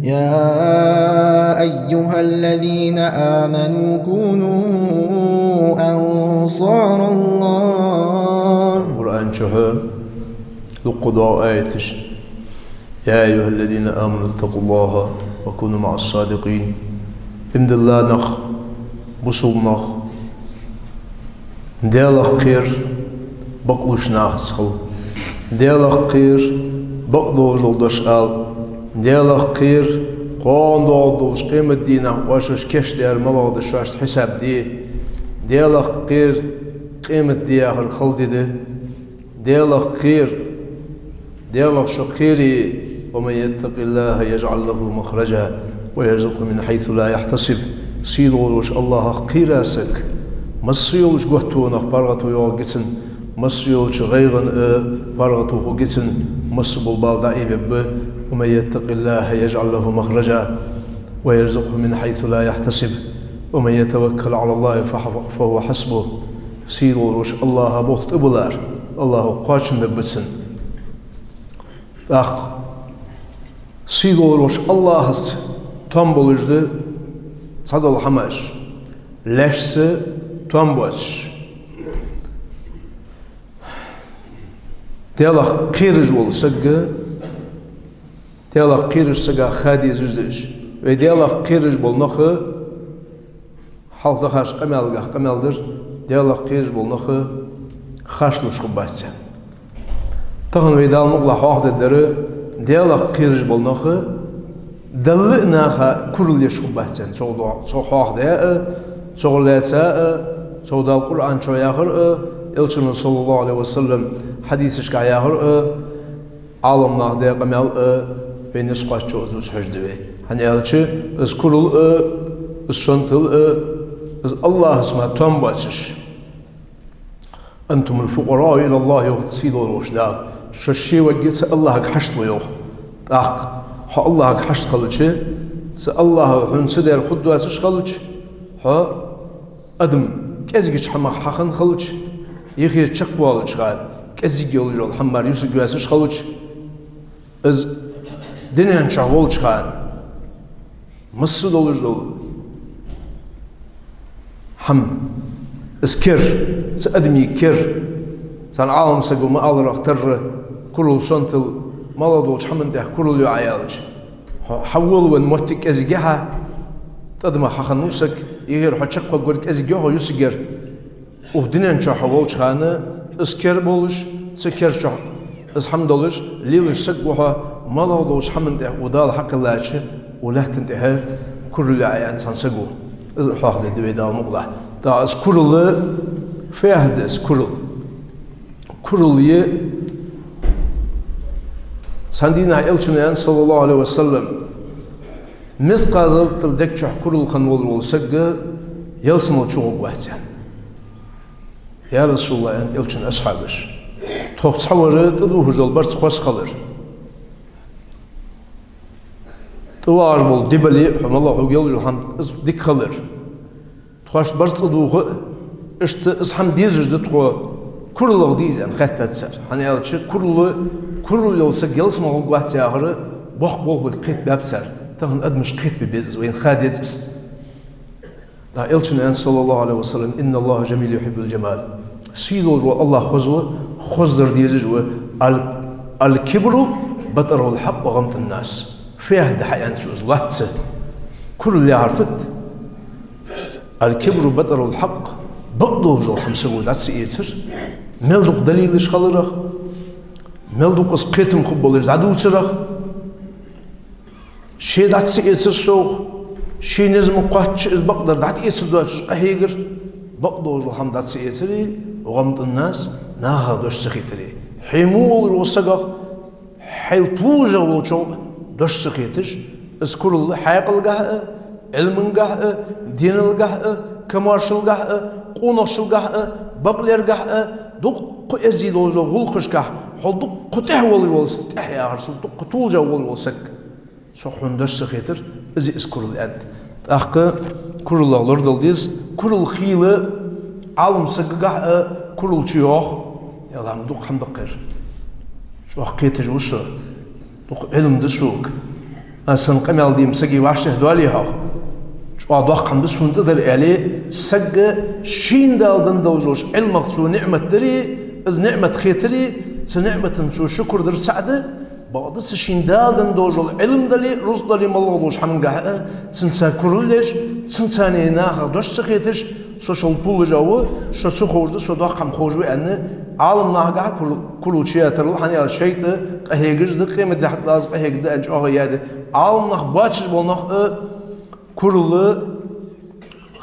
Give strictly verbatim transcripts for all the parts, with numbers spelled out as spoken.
يا أيها الذين آمنوا كونوا أنصار الله. Къуръан чу дукха доагӀа аяташ: يا أيها الذين آمنوا اتقوا الله وكونوا مع الصادقين. Иман дилла нах, бусалба нах, Даьлах кхера, бакълувш нахаца хила. Даьлах кхера, бакъдолаш дола дош ала. Даьлах кхера, кхоана доагӀаргдолча къематдийнахьа шоаш кийчдаьр малагӀа да шоашта хьисап де. Даьлах кхера, къематди яхар хала ди да. Даьлах кхера, Даьлах шо кхере: ومن يتق الله يجعل له مخرجا ويرزقه من حيث لا يحتسب. Сийдолаш волча АллахӀах кхийра саг, масса йолча готтонах паргӀато йоагӀаргья цунна, масса йолча гӀайгӀанах а паргӀато хургья цунна, масса бола бала дӀаайбергба. ومن يتق الله يجعل له مخرجا ويرزقه من حيث لا يحتسب ومن يتوكل على الله فح-، فهو حسبه. Сийдолаш волча АллахӀа болх тӀабиллар, АллахӀо кхоачам бергба цунна. ТӀаккха сийдолаш волча АллахӀаца тоам болаш да цхьадола хӀамаш: лаьшца тоам боацаш. Даьлах кхераш вола саг, Даьлах кхераш сага ха дезаш да уж. Вай Даьлах кхераш бола нах, хьалха дахача къамаьлагахь къамаьл дар, Даьлах кхераш бола нах харцлуш хургбац царна. Тахан вай Дала мукъалахь хьоахадергдар: Даьлах кхераш бола нах Далла а наха курал еш хургбац царна. Цо до-, цо хьоахадаь а, цо лаьца а, цо Дала Къуръан чу яхар а, Элчано, صلى الله عليه وسلم, хьадисашка яхар а, Ӏаламнаха даь къамаьл а, вай низ кхоачачо из дувца хьожаргда вай. ХӀана аьлча, из курал а, из сонтал а, из АллахӀаца мара тоам боацаш. أنتم الفقراء إلى الله, йоах сийдолаш волча Дала. Шо шевагге цу АллахӀага хьашт ва, йоах. ТӀаккха хьо АллахӀага хьашт хилча, цу АллахӀо хьона ца даьр хургдоацаш хилча, хьо адам кӀезигача хӀамах хьахинна хилча, юхе чакхвоалача хана кӀезига йолаш йола хӀама мара юсаргйоацаш хилча, из дунен чу волча хана масса долаш дола хӀама, из кер, цу адамий кер, цхьан Ӏаламсаго ма аллара, тарра, курал, сонтал, малагӀа долча хӀаман тӀа курал ю Ӏа аьлча, хьо хьавоалавенна моттиг кӀезига я хьа, тӀадамах хьахинна ва саг, юхера хьо чакхваргвар кӀезига я хьо юсаргьяр. Укх дунен чу хьо волча хана из кер болаш, цу кер чу из хӀама долаш, лелаш саг ва хьо, малагӀа долча хӀаман тӀа укх Дала хьакхеллача, укх лаьттан тӀа курал я Ӏа аьнна цхьан саго. Из хьоахадергда вай Дала мукъалахь. ТӀаккха из курал, фу яхар да из курал? Курал я, цхьан дийнахьа Элчано аьннад, صلى الله عليه وسلم, мискъал зарратал дег чу курал хинна волаш вола саг ялсамала чугӀоргвац, аьнна. «Я РасулаллахӀ, — аьннад Элчано асхьабаша, — тхох цхьавар тӀадувхаш дола барзкъа хоза хилар. ТӀавоагӀаш бола ди бале а, хьо малагӀа хьога йолаш йола хӀама, из дика хилар. Тхоашта барзкъа дувха а, иштта из хӀама дезаш да тхо, куралах де из», — аьнна, хаьттад цар. ХӀана аьлча, курал, курал йола саг ялсамала гӀоргвац яхар боккха болх ба кхетабаьб цар. Тахан адамашка кхетабе беза из, вайна ха деза из. ТӀаккха Элчано аьннад, صلى الله عليه وسلم: «إن الله جميل يحب الجمال». Сийдолаш вола АллахӀ хоза ва, хозадар дезаш ва. «الكبر بطر الحق وغمط الناس». Фу яхар да хьа, аьннад цо, из лоацца? Курал яхар фуд? «الكبر بطر الحق», бакъдолаш дола хӀама саго дӀа ца эцар, мел дукха далилаш хиларах, мел дукха из кхетам хургболаш дӀадувцарах, ше дӀа ца эцар совгӀа, ший низ ма кхоаччача из бакъдар дӀатӀаэцаргдоацаш къахьегар, бакъдолаш дола хӀама дӀа ца эцари, «وغمط الناس», нахах дош ца хетари. Хье мо волаш вола сагах, хьайл тулжагӀа волчох дош ца хеташ, из курал хьаькъалгахьа а, Ӏилмангахьа а, диналгахьа а, комаьршалгахьа а, къонахчалгахьа а, бакълергахьа а, дуккха эздий долаш дола гӀулакхашкахьа хьол дуккха тӀехьа волаш вола, тӀехьа яхар цул, дуккха тулжагӀа волаш вола саг. Цох хьона дош ца хетар, из я из курал, аьннад. ТӀаккха куралах лорадала деза, курал хийла Ӏаламсагагахьа а курал чуйоагӀа, ялхам дукха хӀама да-кх ер. ЧӀоагӀа кхеташ ва со, дукха Ӏилма да сога. Аз санна къамаьл де ма сага вӀаштӀехьа доале хьох. ЧӀоагӀа доккха хӀама да сона тӀадар аьле, сага шийна Дала денна долаш долча Ӏилмах цо ниӀмат дари, из ниӀмат хетари, цу ниӀмата цо шукр дар саӀда, бакъда цу шийна Дала денна долаш дола Ӏилма дале, рузкъа дале, моллагӀа долча хӀамангахьа а, цунца курал еш, цунца нахах дош ца хеташ, со шул туллаж ва, со ца ховш да, со доккха хӀама ховш ва аьнна, Ӏаламнахагахьа курал, курал чуяйтарал, хӀана аьлча шайтӀа къахьегаш да, къематдийнахьа Дала из къахьега да аьнна чӀоагӀа яьда. Ӏаламнах боацаш бола нах а курал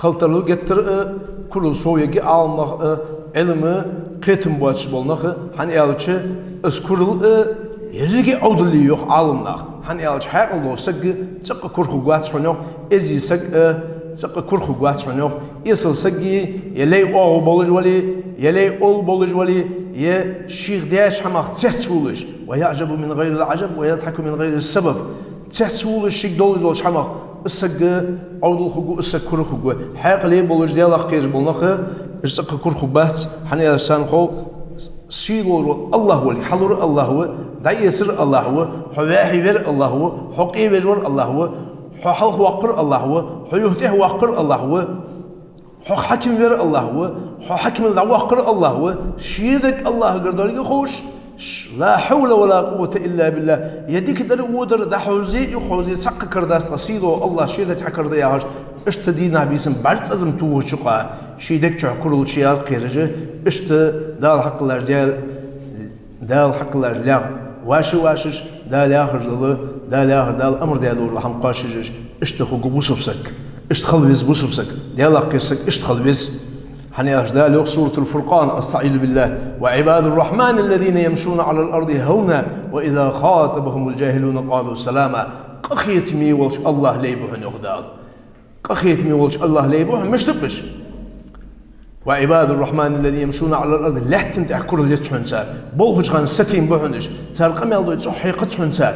хила тарлу геттара а, курал совъергья Ӏаламнах а, Ӏилма кхетам боацаш бола нах а, хӀана аьлча из курал а еррига Ӏовдал я йоах Ӏаламнаха. ХӀана аьлча хьаькъал дола саг цӀаккха кура хургвац хьона йоах, эздий саг а цӀаккха кура хургвац хьона йоах, эсала саг е лай оагӀув болаш вале, е лай овла болаш вале, е шийх даьча хӀамах цецвувлаш, ويعجب من غير العجب ويضحك من غير السبب. Цецвувлаш шийга долаш долча хӀамах, из саг Ӏовдал хургва, из саг кура хургва. Хьаькъале болаш, Даьлах кхераш бола нах а, уж цӀаккха кура хургбац, хӀана аьлча царна хов сий долаш вола АллахӀ вале, хьалур АллахӀ ва, дӀаэцар АллахӀ ва, хьо вӀаьхий вер АллахӀ ва, хьо къе веш вар АллахӀ ва, хьо хьалхавоаккхар АллахӀ ва, хьо юхатӀехьавоаккхар АллахӀ ва, хьох хьаким вер АллахӀ ва, хьо хьакимал дӀавоаккхар АллахӀ ва, ший даг АллахӀагара долга ховш, ш-, لا حول ولا قوة إلا بالله. Е дика дар, во дар дӀахьовзе, юхахьовзе цхьаккха карадац тха, сий дола АллахӀ ший даг хьакарда яхаш, иштта дийнахьа-бийсанна бӀарг цӀацкъам тохача къа, ший дег чу курал чуяла кхераш, иштта Дала хьакхеллача Даьла, Дала хьакхеллача лаьгӀа вӀаши вӀашиш, Дала яхар дала, Дала яхар, Дала амар даь дола хӀама кхоачашъеш, иштта хургва бусалба саг, иштта хила веза бусалба саг, Даьлах кхера саг иштта хила веза. ХӀана аьлча Дала йоах Суратуль-Фуркъан, أستعيذ بالله: وعباد الرحمن الذين يمشون على الأرض هونا وإذا خاطبهم الجاهلون قالوا سلاما. Къахетаме волча АллахӀа лай ба хьона йоах Дала. Къахетаме волча АллахӀа лай ба хьона, мишта ба уж? وعباد الرحمن الذين يمشون على الأرض, лаьттан тӀа курал еш хьона цар, болхача хана сатийна ба хьона уж, цар къамаьл дой цӀогӀа хьекхац хьона цар.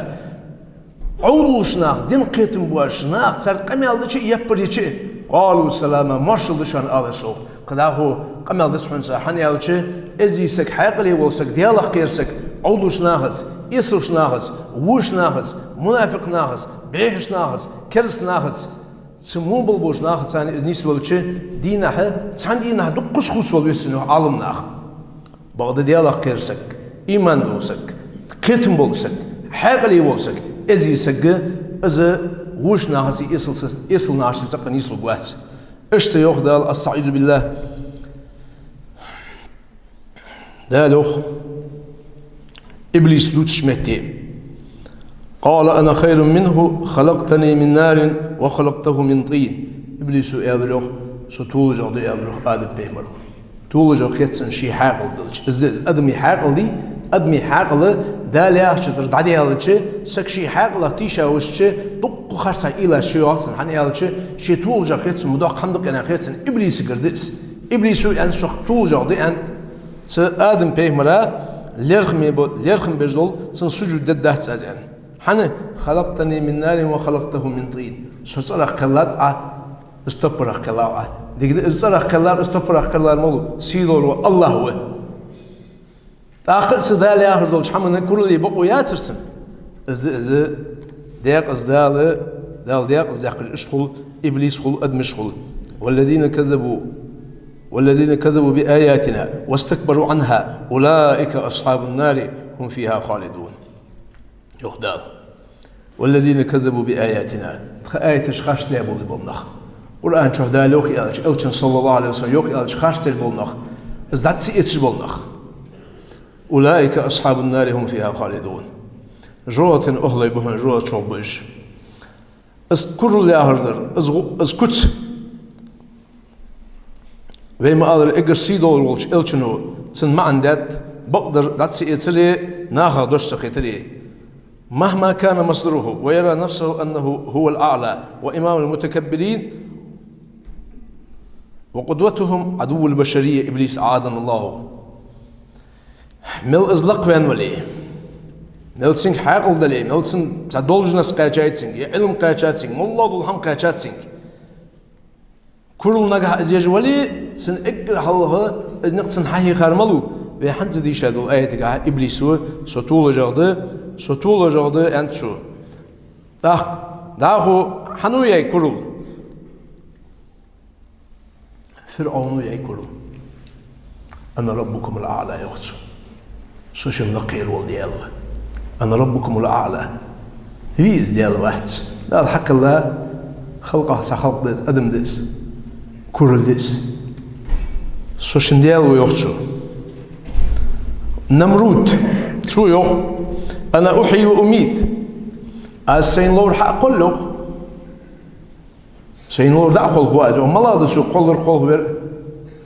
Ӏовдалча наха, дина кхетам боацача наха цар къамаьл дича а, яппар йича а, قالوا سلاما, моаршал да шоана, алар совгӀа. Кхы дӀахо къамаьл дац хьона цар, хӀана аьлча эздий саг, хьаькъале вола саг, Даьлах кхера саг, Ӏовдалча нахаца, эсалча нахаца, воча нахаца, мунафикъ нахаца, бӀехача нахаца, кераста нахаца, цу мобал болча нахаца царна из нийсвелча, дийнахьа, цхьан дийнахьа дуккхаза хувцавала веза цунна йоах Ӏаламнаха. Бакъда Даьлах кхера саг, иман дола саг, кхетам бола саг, хьаькъале вола саг, эздий саг, из воча нахаца, эсал-, эсала нахаца цӀаккха нийслургвац. Иштта йоах Дала, أستعيذ بالله. Дала йоах, иблис дувцача метте: قال أنا خير منه خلقتني من نار وخلقته من طين. Иблисо аьлар йоах: со толашагӀа да, аьлар йоах, Адам пайхамарал. ТолашагӀа хет цунна ший хьаькъал долча. Из, из адамий хьаькъал дий, адамий хьаькъал Дала яхача тӀара дӀадаьлча, саг ший хьаькъалах тийша висача, дуккха харцахьа уйлаш чуйоагӀа цунна, хӀана аьлча ше толашагӀа хет цунна, ма доккха хӀама да къена хет цунна, иблисагара да из. Иблисо аьннад: со толашагӀа да, аьннад, цу Адам пайхамара, лерхӀаме бо-, лерхӀам беш дола, цунна сужуд дергдац аз, аьнна. ХӀана? خلقتني من نار وخلقته من طين. Со цӀерах кхеллад Ӏа, из топпарах кхеллав Ӏа. Дика да, из цӀерах кхеллар, из топпарах кхеллар малув? Сий дола АллахӀ ва. ТӀаккха а цу Дала яхаш долча хӀаманна курал е бокъо яцар цунна? Из, из декъаза Дала, Дала декъаза даьккхача иштта хул, иблис хул, адамаш хул. والذين كذبوا، والذين كذبوا بآياتنا واستكبروا عنها أولئك أصحاب النار هم فيها خالدون. Йоах Дала: والذين كذبوا بآياتنا. Тха аяташ харцле бола бола нах. Къуръан чу Дала йоах аьлча, Элчано, صلى الله عليه وسلم, йоах аьлча харцлеш бола нах. Из дӀа ца эцаш бола нах. أولئك أصحاب النار هم فيها خالدون. ЖожагӀатен охлой ба хьона, жожагӀата чу ба уж. Из курал яхаш дар, из гӀу-, из куц. Вай ма аллара, эггара сий долаш волча Элчано цун маӀан даьд, бакъдар дӀа ца эцаре, нахах дош ца хетаре. مهما كان مصدره ويرى نفسه أنه هو الأعلى وإمام المتكبرين وقدوتهم عدو البشرية إبليس أعاذنا الله. Мел из лакхваьнна вале, мел цунга хьаькъал дале, мел цунна цхьа должность кхаьчай цунга, е Ӏилма кхаьчай цунга, моллагӀа дола хӀама кхаьчай цунга. Курал нагахьа из еш вале, цунна эггара хьалха из никъ цунна хьахьехар малув? Вай хӀанз дийша дола аятагахьа иблис ва, со толашагӀа да, со толашагӀа да, аьннад цо. ТӀаккха дӀахо хьан ва яьй курал? ФирӀавна ва яьй курал. «أنا ربكم الأعلى», йоах цо. Со шун лакхера вола Даьла ва. «أنا ربكم الأعلى». Вий из Даьла вац. Дала хьакхелла халкъах цхьа халкъ да из, адам да из. Курал да из. Со шун Даьла ва, йоах цо. Намруд, цо йоах: «أنا أحيي وأميت». Аз сайна ловр хьа а кхолл, йоах. Сайна ловр дӀа а кхолх ва аз, йоах. МалагӀа да цо кхоллар, кхолхавар?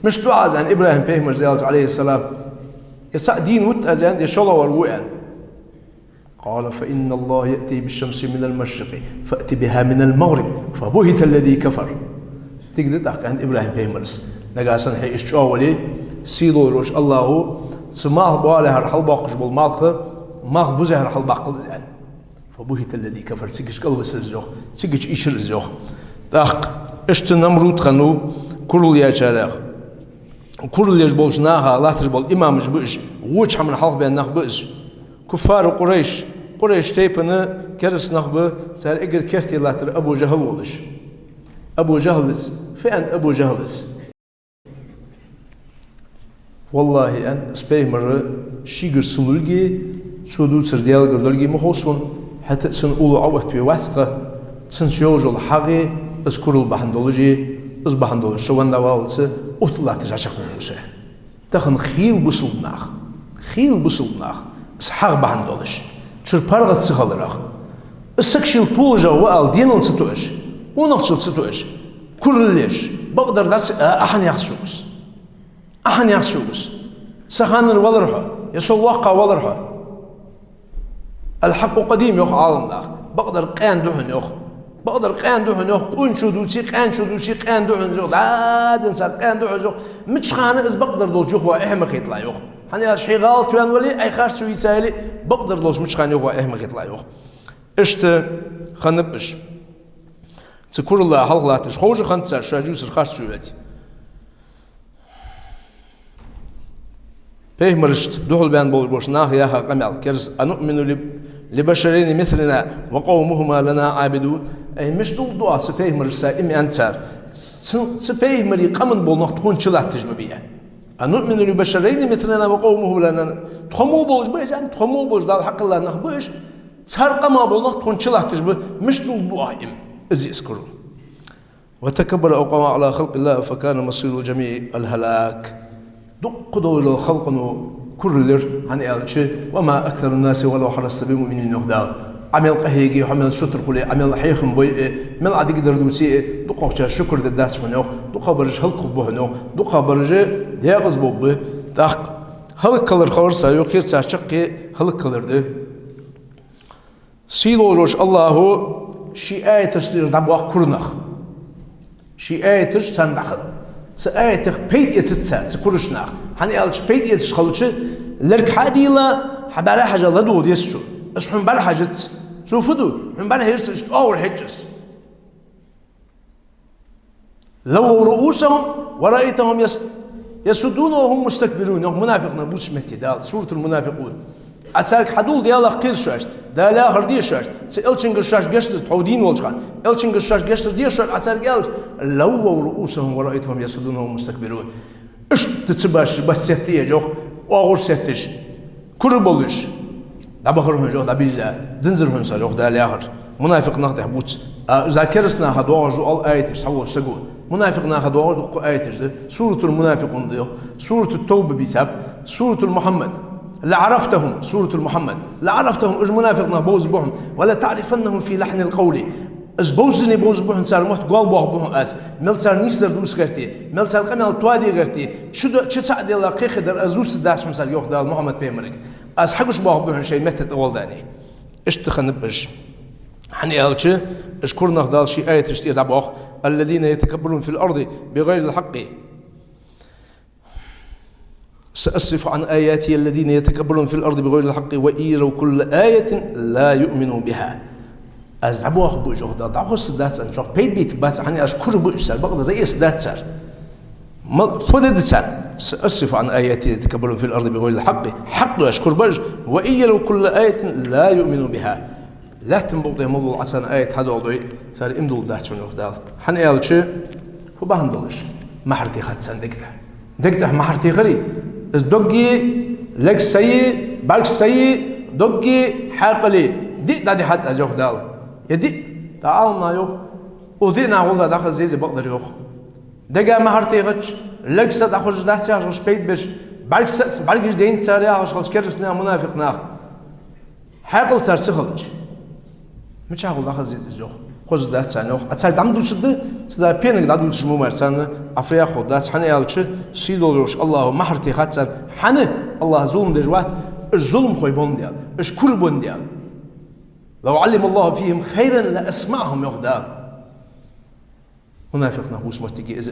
Мишта ду Ӏа из, аьнна, ИбрахӀим пайхамарга аьлча, Ӏалайхи ссалам. Из цхьа дийна вутт аз, аьнна, из шоллагӀвар ва, аьнна. «قال فإن الله يأتي بالشمس من المشرق فأت بها من المغرب فبهت الذي كفر». Дика да тӀаккха, аьннад ИбрахӀим пайхамара. Нагахьа санна хьо иштта чӀоагӀа вале, сийдолаш волча АллахӀа цу малх боалехьара хьалбоаккхаш бола малх, малх бузехьара хьалбаккхалда из, аьнна. «فبهت الذي كفر», цигача кӀалвисар из, йоах, цигача ийшар из, йоах. ТӀаккха иштта Намруд хиннав курал яьчарех. Курал еш болча наха латташ бола имамаш ба уж, воча хӀаман хьалхабаьнна нах ба уж. Куффару Къурайш, Къурайш тайпан кераста нах ба, цар эггара керте латтар Абу ЖахӀал волаш. Абу ЖахӀал из. Фу аьннад Абу ЖахӀала из? «ВаллахӀи, — аьннад, — из пайхамар шийгара ца лургья, цо дувцар Даьлагара долга ма хов сона, хӀаьта а цун уллув Ӏооттаве вац тха, цунца йолаш йола хьагӀ, из курал бахьан долаш, из бахьан долаш со венна валлалца, отта латташ дӀачакхваьннав со». Тахан хийла бусалба нах, хийла бусалба нах, из хьагӀ бахьан долаш, чура паргӀата ца хиларах, из саг шийла толашагӀа ва ала денал ца тоъаш, къонахчал ца тоъаш, курал еш, бакъдар дӀа ца, а, ахьа яхаш сога из. Ахьа яхаш сога из. Са ханара валар хьо, е со воккхагӀа валар хьо. «الحق قديم», йоах Ӏаламнаха. Бакъдар къаьна да хьона, йоах. Бакъдар къаьна да хьона, йоах. Къоначо дувце, къаьначо дувце, къаьна да хьона из, йоах. ДӀаденна саг къаьна да хьона из, йоах. Мича хана из бакъдар долча юха ва эхь ма хеталахь, йоах. ХӀана аьлча хьо гӀалат ваьнна вале, Ӏа харц вийца яле, бакъдар долча мича хана юха ва эхь ма хеталахь, йоах. Иштта хиннаб уж. Цу курала хьалха латташ ховш хиннад цар, шоаш дувцар харц ва аьлча. Пайхамарашта духьал баьнна болаш болча наха яха къамаьл, кераста: «أنؤمن لب-، لبشرين مثلنا وقومهما لنا عابدون». Ай, мишта дулларгда оаха цу пайхамарашца, аьннад цар. Цу, цу пайхамарий къаман бола нах тхона чулатташ ма бий. «أنؤمن لبشرين مثلنا وقومهما لنا». Тхо мо болаш ба уж, аьнна, тхо мо болаш, Дала хьакхелла нах ба уж, цар къаман бола нах тхона чулатташ ба, мишта дулларгда оаха им? Из я из курал. «وتكبر أو قام على خلق الله فكان مصير الجميع الهلاك». Дукха долча халкъо курал йир, хӀана аьлча: «وما أكثر الناس ولو حرصت بمؤمنين», йоах Дала. Ӏа мел къахьеге, хьо мел сутара хуле, Ӏа мел хьехам бой а, мел Ӏа дикадар дувце а, дукхагӀчар шукар дергдац хьона, йоах. ДукхагӀбараш хӀалакхургба хьона, йоах. ДукхагӀбараш декъаза болх бергба. ТӀаккха хӀалакхилар хилар цар, йоах, кхер цар чаккхе хӀалакхилар да. Сийдолаш волча АллахӀа ший аяташ тӀера дӀабоах кура нах. Ший аяташ царна дӀахиннад. Цу аятех пайда эцац цар, цу курашта наха. ХӀана аьлча, пайда эцаш хилча, лерг хьа а дийла, хьа бӀарахьежа ладувгӀа деза цо. Из хьона бӀарахьежац. Цо фу ду? Хьона бӀарахьежац, иштта оагӀув хьеж из. «لووا رؤوسهم ورأيتهم يس-، يصدون وهم مستكبرون», йоах мунафикъ нах бувцача метте Дала, Суратул-Мунафикъун. Ӏа царга хьадувла Даьлах кхер шоашта, Дала яхар де шоашта, цу Элчангара шоаш гешт дар, тхов дийна волча хана, Элчангара шоаш гешт дар де шоашта, Ӏа царга аьлча: «لووا رؤوسهم ورأيتهم يصدون وهم مستكبرون». Иштта ца башаш ба сетта еш, йоах, оагӀув сетташ. Кура болаш. ДӀабахар хьона, йоах, дӀабийрза. Динзар хьона цар, йоах, Дала яхар. Мунафикъ нах тӀехьа бувц. А, из кераста наха доагӀаш да оал аяташ, цхьаволча саго. Мунафикъ наха доагӀаш дукха аяташ да. Суратул-Мунафикъун да, йоах. Суратут-Тавба бийцаб. Суратул-Мухьаммад. «لعرفتهم», Суратул-Мухьаммад. «لعرفتهم», уж мунафикъ нах бовзаргба хьона. «ولتعرفنهم في لحن القول». Из бовзане бовзаргба хьона цар мотт, гол боахаргба хьона аз. Мел цар нийсдар дувца гӀерте, мел цар къамаьл тоаде гӀерте, чу д-, чу цхьа а делла кхехкадар аз дувцаргдац хьона царга, йоах Дала Мухьаммад пайхамарга. Аз хьагуш боахаргба хьона шоай метта тӀа гӀолла, аьнна. Иштта хиннаб уж. ХӀана аьлча, уж кура нах Дала ший аяташ тӀера дӀабоах: «الذين يتكبرون في الأرض بغير الحق». «سأصرف عن آياتي الذين يتكبرون في الأرض بغير الحق وإن يروا كل آية لا يؤمنوا بها». Аз дӀабоахаргба уж, йоах Дала, дӀахьоссаргдац царна, цох пайда битаргбац, хӀана аьлча кура ба уж, цар бакъдар дӀаэцаргдац цар. Мал-, фу де деза царна? «سأصرف عن آياتي الذين يتكبرون في الأرض بغير الحق». Хьакъ доацаш кура ба уж. «وإن يروا كل آية لا يؤمنوا بها». Лаьттан букъ тӀа мел дола Ӏа царна аят хьадоаладой, цар иман дулларгдац шоана, йоах Дала. ХӀана аьлча, фу бахьан долаш? Мухьар техад царна дег тӀа. Дег тӀа мухьар техари, из догги, лег саи, бӀарг саи, догги, хьаькъали, диъ дӀадихьад аз, йоах Дала. Е диъ, тӀаккха Ӏаламнаха йоах, укх диъ нахах гӀолла дӀахаза деза бакъдар, йоах. Дега мухьар техача, лег са дӀахозаш дац яхаш хилча пайда беш, бӀарг са, бӀаргаш дайна цар яхаш хилча кераста наьха, мунафикъ наьха. Хьаькъал цар ца хилча. Мичахьа гӀолла дӀахаза деза из, йоах? Хоза дац царна, йоах. Ӏа царга дӀа ма дувцаргда, цу да пенага дӀадувцаш мо мара царна Ӏа фу яхар ховргдац, хӀана аьлча, сийдолча Аллахӏо мухьар техад царна. ХӀана? Аллахӏ зулам деш вац, уж зуламхой боландаь, уж кура боландаь. «لو علم الله فيهم خيرا لأسمعهم», йоах Дала. Мунафикъ нах бус моттиге из.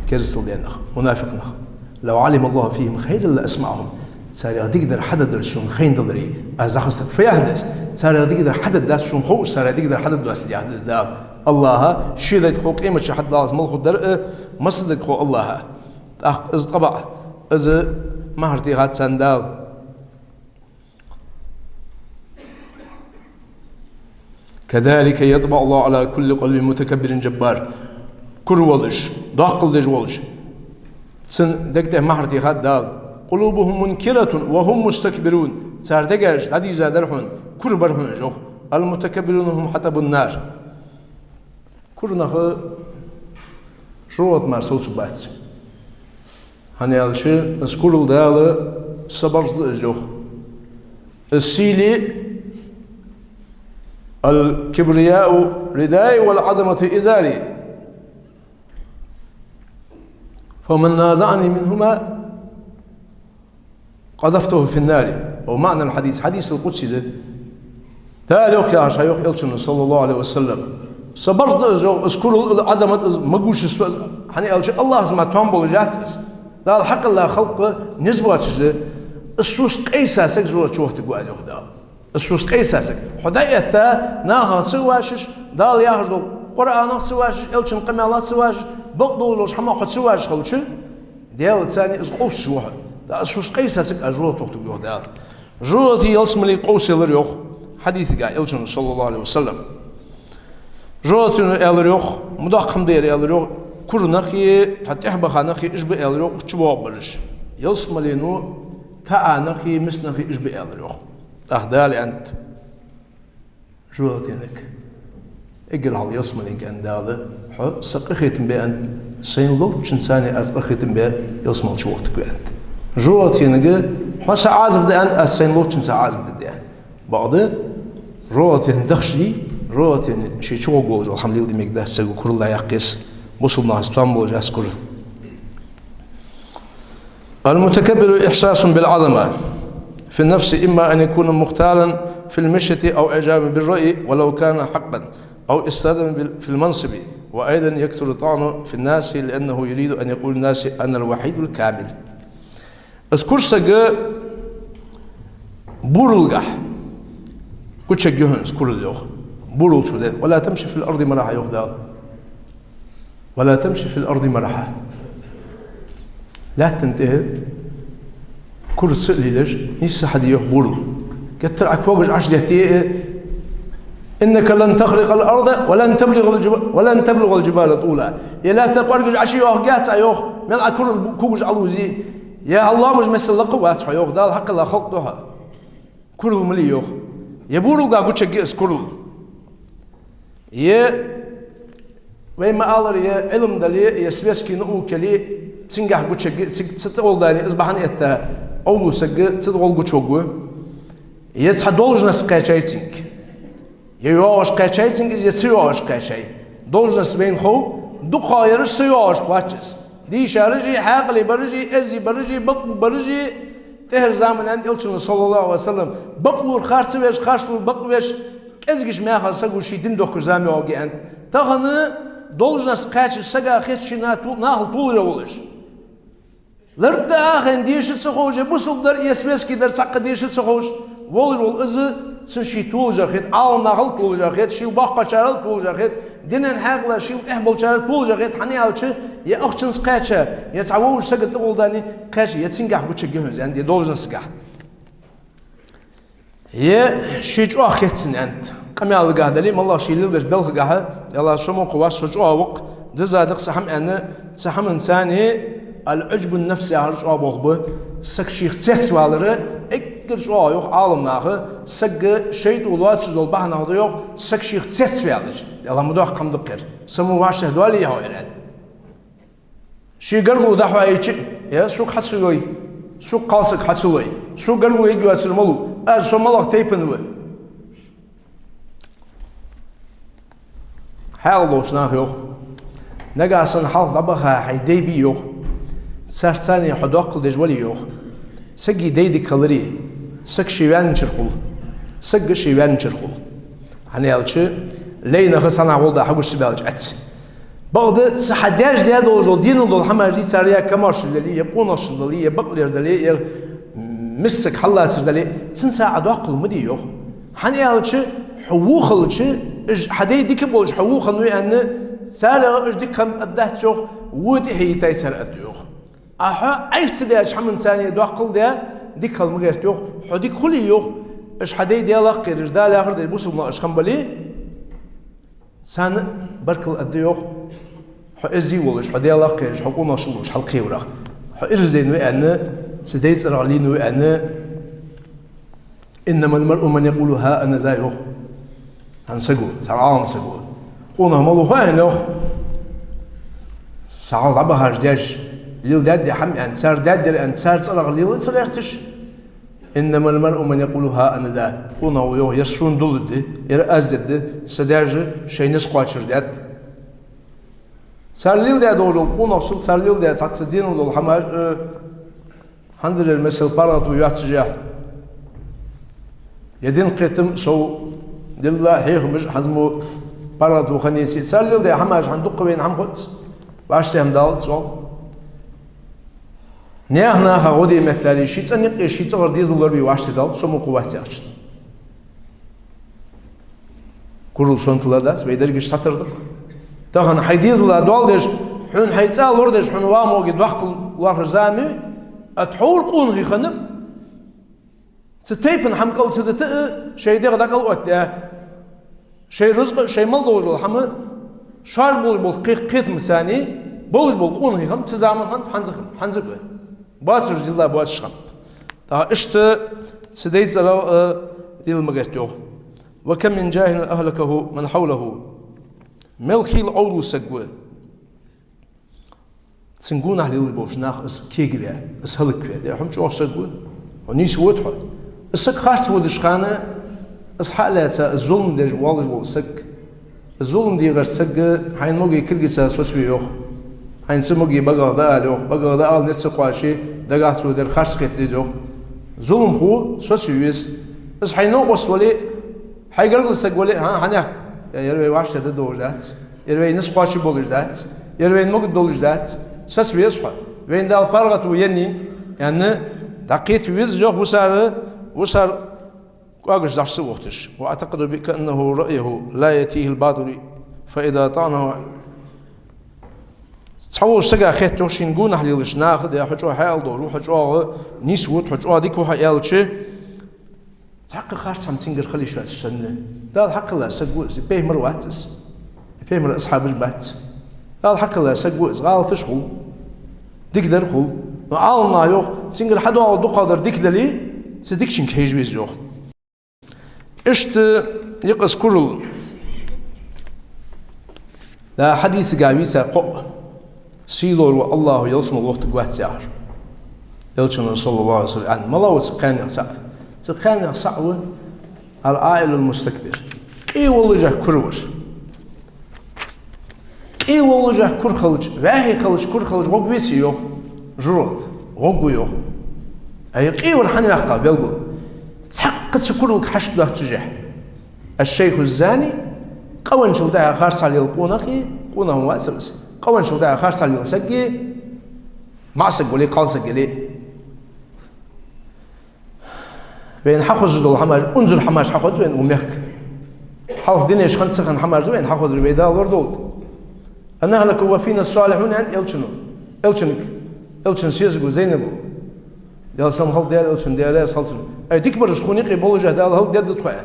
Керастал даь нах, мунафикъ нах. «لو علم الله فيهم خيرا لأسمعهم». Царех дикадар хьадоаладеш сона хайна даларе, аз захар саг фу яхар да аз? Царех дикадар хьадоаладац сона ховш, царех дикадар хьадоаладац яхар да из Дала. Аллахӏа ший дайта хов къематча хьадаллалц мала хургдар, э, массадайта хов Аллахӏа. ТӀаккха из тӀабаӀа, из мухьар техад царна Дала. «كذلك يطبع الله على كل قلب متكبر جبار». Кура волаш, доккхал деш волаш. Цун дег тӀа мухьар техад Дала. «قلوبهم منكرة وهم مستكبرون». Цар дегаш дӀадийрзадар хьона, кура бар хьона уж, йоах. «المتكبرون هم حطب النار». Кура нах жожагӀатен мара совцаргбац. ХӀана аьлча, из курал Дала са барзкъа да из, йоах. Из сийле: «الكبرياء ردائي والعظمة إزاري، فمن نازعني منهما قذفته في النار». أو معنى الحديث, хьадисал къудси да. Дала йоах яхаш хьайоах Элчано, саллаллахӀу Ӏалайхи ва саллам. Са барзкъа да из, йоах, из курал, из Ӏазамат, из могущество, из, хӀана аьлча Аллахӏаца мара тоам болаш яц из. Дала хьакъ йола халкъ низ боацаш да. Из цу къайса саг жожагӀате чувахийтаргва аз, йоах Дала. Из цу къайса саг. Хьо дӀаэтта, нахах ца вашаш, Дала яхаш дола Къуръанах ца вашаш, Элчан къамаьлах ца вашаш, бакъдолаш хӀамах хьо ца вашаш хилча, Даьла царна из къовсаш ва хьо. ТӀаккха из цу къайса саг аз жожагӀате тохийтаргва, йоах Дала. ЖожагӀатеи ялсмалеи къовса ялар, йоах, хьадисагахь Элчано, саллаллахӀу Ӏалайхи ва саллам. ЖожагӀатено аьлар, йоах, мудаккхам дера аьлар, йоах, кура нахи, тӀехьа баха нахи, уж ба аьлар, йоах, чубоагӀаргбараш. Ялсмалено таӀа нахи, миса нахи, уж ба аьлар, йоах. ТӀаккха Дала аьннад жожагӀатенга: «Эггара хьалха ялсмаленга аьннад Дала: хьо са къахетам бе, аьннад, сайна ловччунца аз къахетам бе ялсмале чувахийтаргва», аьннад. ЖожагӀатенга: «Хьо са Ӏазап де, аьннад, аз сайна ловччунца Ӏазап дергда», аьннад. Бакъда, жожагӀатен дахча дий, жожагӀатен ший чугӀоргволаш вола хӀама леладе мегаш дац саго, курал дӀаяккха еза, бусалба нахаца тоам болаш яц курал. «المتكبر إحساس بالعظمة في النفس، إما أن يكون مختالا في المشية أو إعجابا بالرأي ولو كان حقا، أو استادا بال-، في المنصب، وأيضا يكثر الطعن في الناس لأنه يريد أن يقول للناس أنا الوحيد الكامل». Из кура саг буралгахь гучаяргья хьона из курал, йоах. Бурал цо даьд. «ولا تمش في الأرض مرحا», йоах Дала. «ولا تمش في الأرض مرحا». Лаьттан тӀа кура ца лелаш, нийсса хьаде, йоах, бурал. Геттара Ӏа когаш Ӏочудетте, «إنك لن تخرق الأرض ولن تبلغ الجب-، ولن تبلغ الجبال طولا». Е лаьтта кӀоаргаш Ӏочуйоахаргьяц Ӏа, йоах, мел Ӏа курал бу-, когаш Ӏолувзе. Е хьа лоамаш мессел лакха а вац хьо, йоах, Дала хьакъ йола халкъ да хьо. Курал ма ле, йоах. Е буралгахь гучаяргья из курал. Е вай ма аллара, е Ӏилма дале, е светски наука яле, цунгахь гучаяргья, цига ца цӀагӀолла дале, из бахьан этта, овлу саг цу тӀа гӀолла гучаваргва. Е цхьа должность кхаьчай цунга. Е йоагӀаш кхаьчай цунга из, е ца йоагӀаш кхаьчай. Должность вайна хов, дукхагӀа яраш, ца йоагӀаш кхоач из. Дийшараши, хьаькъале бараши, эзди бараши, бакълув бараши, тӀехьарча заман, аьннад Элчано, саллаллахӀу Ӏалайхи ва саллам, бакълувр харц веш, харцлувр бакъ веш, кӀезигача мехах саго ший дин дохкаш зама йоагӀаргья, аьннад. Тахан должность кхаьчача сага хет ше на-, ту-, нахал толаш волаш. Лард а хьайна деша ца ховш, е бусалба дар, е светски дар, цхьаккха деша ца ховш волаш вола из, цунна ше толаш хет, Ӏаламнахал толаш хет, шийла боккхагӀчарел толаш хет, динан хьаькъалах шийла тӀехьа болчарел толаш хет, хӀана аьлча, е ахчанца кхаьча, е цхьа вовзаш сага тӀагӀолла дале кхаьча, е цунгахь гучаяргья хьона из, аьннад, е должностьгахь. Е ше чӀоагӀа хет цунна аьннад. Къамаьлагахьа дале, моллагӀа ше лелабеча балхагахьа, Даьла, со мукъа вац, со чӀоагӀа ва-кх, деза да-кх са хӀама аьнна, цу хӀаман цани аль-уджбун-нафс яхар чӀоагӀа болх ба, саг шийх цецвалар, эггара чӀоагӀа, йоах Ӏаламнаха, саг шайтӀо лоацаш дола бахьанех да, йоах, саг шийх цецваьлча, Даьла, ма доккха хӀама да-кх ер, са мо вӀаштӀехьадоале хьо ер аьнна. Ший гаргало дӀахьоайича, е сога хьа ца лой, сога кхалсаг хьа ца лой, сога гаргало ергйоацар малув, аз со малагӀа тайпан ва. Хьаькъал долча наха йоах: нагахьа санна хьалха дӀабаха хьай дай бий, йоах, царца цхьана хьо доккхал деш вале, йоах, сага дай дика хиларе, саг ше ваьнначара хул, саг ше ваьнначара хул. ХӀана аьлча, лай нах цхьаннахьа гӀолла хьагуча ца баьлча Ӏац. Бакъда цу хьа даьша даь долаш дола денал дола хӀамаш дий, цар е камаьршал дале, е къонахчал дале, е бакълер дале, е миссаг хьаллацар дале, цунца Ӏа доккхал ма де, йоах. ХӀана аьлча, хьо во хилча, уж хьа дай дика болаш хьо во хиннав аьнна, царех уж дика хиннаб аргдац, йоах, во тӀехьайийттай цар аргда, йоах. А хьо Ӏайха ца даьча хӀаман цани доккхал де, дика хила ма гӀерта, йоах, хьо дика хуле, йоах, уж хьа дай Даьлах кхераш, Дала яхар деш бусалба нах уж хиннабале, царна баркал аргда, йоах, хьо эзди волаш, хьо Даьлах кхераш, хьо къонахчал долаш хьалкхеврах. Хьо ираз дайнав аьнна, цу дай цӀерагӀа лийнав аьнна, «إنما المرء من يقول ها أنا ذا», йоах. Цхьан саго, цхьан Ӏалам саго. Къонах малув хой хьона, йоах? Цу хьалха дӀабахача даьша леладаьд хӀама аьнна, цар даьдар аьнна, цар цӀерагӀа лела ца гӀерташ. «إنما المرء من يقول ها أنا ذا». Къонах ва, йоах, ер сона дулларгда, ер аз дергда, са даьша шоай низ кхоачаш даьд. Цар леладаь долаш дола къонахчал, цар леладаь цхьацца денал дола хӀамаш, э, хӀанзарера, масала, паргӀато йоаццашехь, е дин кхетам сов, дилла хьехамаш, хӀанз мо паргӀато хиннеце, цар леладаь хӀамаш хӀанз дукха вайна хӀама ховц, вӀаштӀехьа-м далац оал. Наьха наха гӀо де меттел, ший цӀен юкъе ший цӀагӀара дезал лорабе вӀаштӀехьадалац, со мукъа вац яхачун. Курал сонтала дац, вай дерригаш сатарда-кх. Тахан хьай дезала доал деш, хьона хьай цӀа лорадеш, хьона ва моги доккхал лоархӀаш зама я, а тхьовра къонахий хиннаб, цу тайпан хӀама кӀал ца дита а, шоай дегӀ дӀакӀал оттадаь, шоай рузкъа а, шоай мел долаш дола хӀама, шоаш болаш бола кхе-, кхетамца цани, болаш бола къонахий хиннаб цу заман хана, хӀанз а, хӀанз а ба. Боацаш дилла боацаш хиннаб. ТӀаккха иштта цу дай цӀерагӀа, э, лела ма гӀерта, йоах. «وكم من جاهل أهلكه من حوله». Мел хийла Ӏовдал саг ва, цун гонахьа лелаш болча наха из кегаваь, из хӀалакваь, де, хьо-м чӀоагӀа саг ва, хьо нийсвода хьо. Из саг харц водача хана, из хьа а лаьца, из зулам деш воаллаш вола саг, из зулам дегӀарча сага хьайна моги кулгаца соцаве йоах. Хьайна цу моги багах дӀаала йоах, багах дӀаала, низ ца кхоаче, дагахьа цо дар харц хетаде деза йоах. Зуламхо соцаве веза. Из хьай новкъост вале а, хьай гаргара саг вале а, хӀа, хьанехк, е, ер вай вӀаштӀехьа де долаш дац, ер вай низ кхоачаш болаш дац, ер вайна могаргдолаш дац, соца веза хьо. Вайна Дала паргӀато еннай, аьнна, дӀакхета веза йоах вусар, вусар кӀоагаш дӀа ца вохийташ. «وأعتقد بك أنه رأيه لا يأتيه الباطل فإذا طعنه». Цхьаволча сага хет йоах шийна гонахьа лелача наха, де, хьо чӀоагӀа хьаькъал долаш ва, хьо чӀоагӀа нийсвода, хьо чӀоагӀа дика ва хьо аьлча, цхьаккха харц хӀама цунгара хила йиш яц шоана. Дала хьакхелла саг ва из, пайхамар вац из. Пайхамара асхьабаш бац. Дала хьакхелла саг ва из, гӀалаташ хул, дикадар хул. Но Ӏаламнаха йоах, цунгара хьадоагӀа дукхагӀдар дика дале, цу дикачунга хьежа веза йоах. Иштта я-кх из курал. Да, хьадисагахьа вийца кхоъ. Сийлора ва АллахӀо ялсмала вохийтаргвац яхар. Элчано, саллаллахӀу Ӏалайхи ва саллам, аьннад: «Малав цу кхаьннех цаӀ?» Цу кхаьннех цаӀ ва «العائل المستكبر». Къе воллашехь кура вар. Къе воллашехь кура хилча, ваьхий хилча, кура хилча, гӀоргвеций йоах жургӀат? ГӀоргва йоах. Ай, къе вар хӀана ваьккхав белгал? Цхьаккха цу куралга хьашт доаццашехь. الشيخ الزاني, къавенначул тӀехьагӀа харцахьа лела къонахий, къонах ма вацар из, къавенначул тӀехьагӀа харцахьа лела саг, маӀасаг вале, кхалсаг яле. Вайна хьахозаш дола хӀамаш, унзара хӀамаш хьахоз вайна укх мехка. Хьалха динаш хинна ца хинна хӀамаш да вайна хьахозаш, вай Дала лорадолда. «أنهلك وفينا الصالحون», аьннад Элчано. Элчанга, Элчан сесаго Зайнабо. Даьла салам хилда Даьла Элчанна, Даьла раьза хилва цунна. Ай, дика бараш тхона юкъе болаш, Дала хӀалакдергда тхо, аьнна.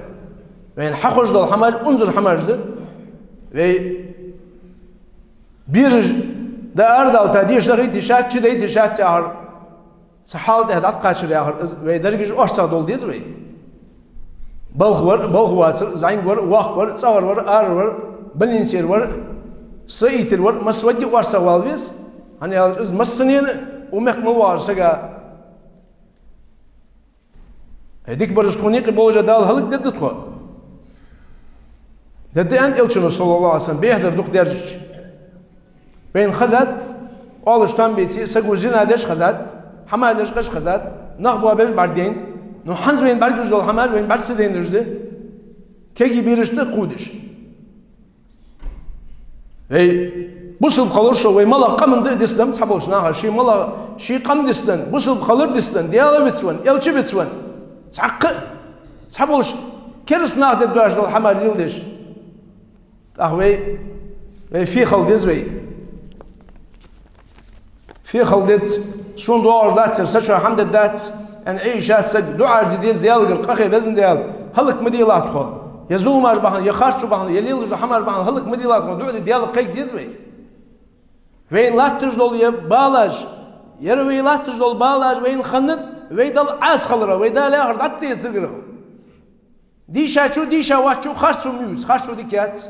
Вайна хьахьожадола хӀамаш унзара хӀамаш да. Вай бераш дӀаарадалийта, деша дахийта шац, чудайта шац яхар, цу хьала тӀа дӀатӀакхачар яхар, из вай дерригаш орцагӀдовла деза вай. Балха вар, балха вацар, зӀамига вар, воккха вар, цӀагӀара вар, арара вар, больницера вар, строитель вар, массаваргва орцагӀвала веза. ХӀана аьлча из массанена укх мехка мел воагӀача сага. Ай, дика бараш тхона юкъе болаш, Дала хӀалакдергда тхо. Дергда аьннад Элчано, саллаллахӀу Ӏалайхи ва саллам, бехдар дукха даьржача. Вайна хезад, оалаш товш беце, саго зина деш хезад, хӀама лечкъаш хезад, нах боабеш бӀаргадайнад, но хӀанз вайна бӀаргагуш дола хӀамаш вайна бӀарга ца дайнараш да, кегий бераш тӀакхувдаш. Вай бусалба хилар шо, вай малагӀа къаман да дицденна, цхьаболча наха ший малагӀа, ший къам дицденна, бусалба хилар дицденна, Даьла вицвенна, Элча вицвенна, цхьаккха а, цхьаболча кераста наха дергдоацаш дола хӀамаш леладеш. ТӀаккха вай, вай фу хила деза вай? Фу хила деза, сона доагӀаш дац, са чу хӀама дергдац, аьнна Ӏийша саг, дуӀа де деза Даьлагара, къахе, Веза Даьла, хӀалак ма делахь тхо. Е зуламаш бахьан, е харцо бахьан, е лелаш дола хӀамаш бахьан хӀалак ма делахь тхо, дуӀа де Даьлага кхайка деза вай. Вайна латташ дола е балаш, ер вай латташ дола балаш вайна хиннад, вай Далла Ӏаса хиларах, вай Дала яхар дӀатӀадезаргара. Дийшачо, дийша воацачо харцо ма ювца, харцо дика яц.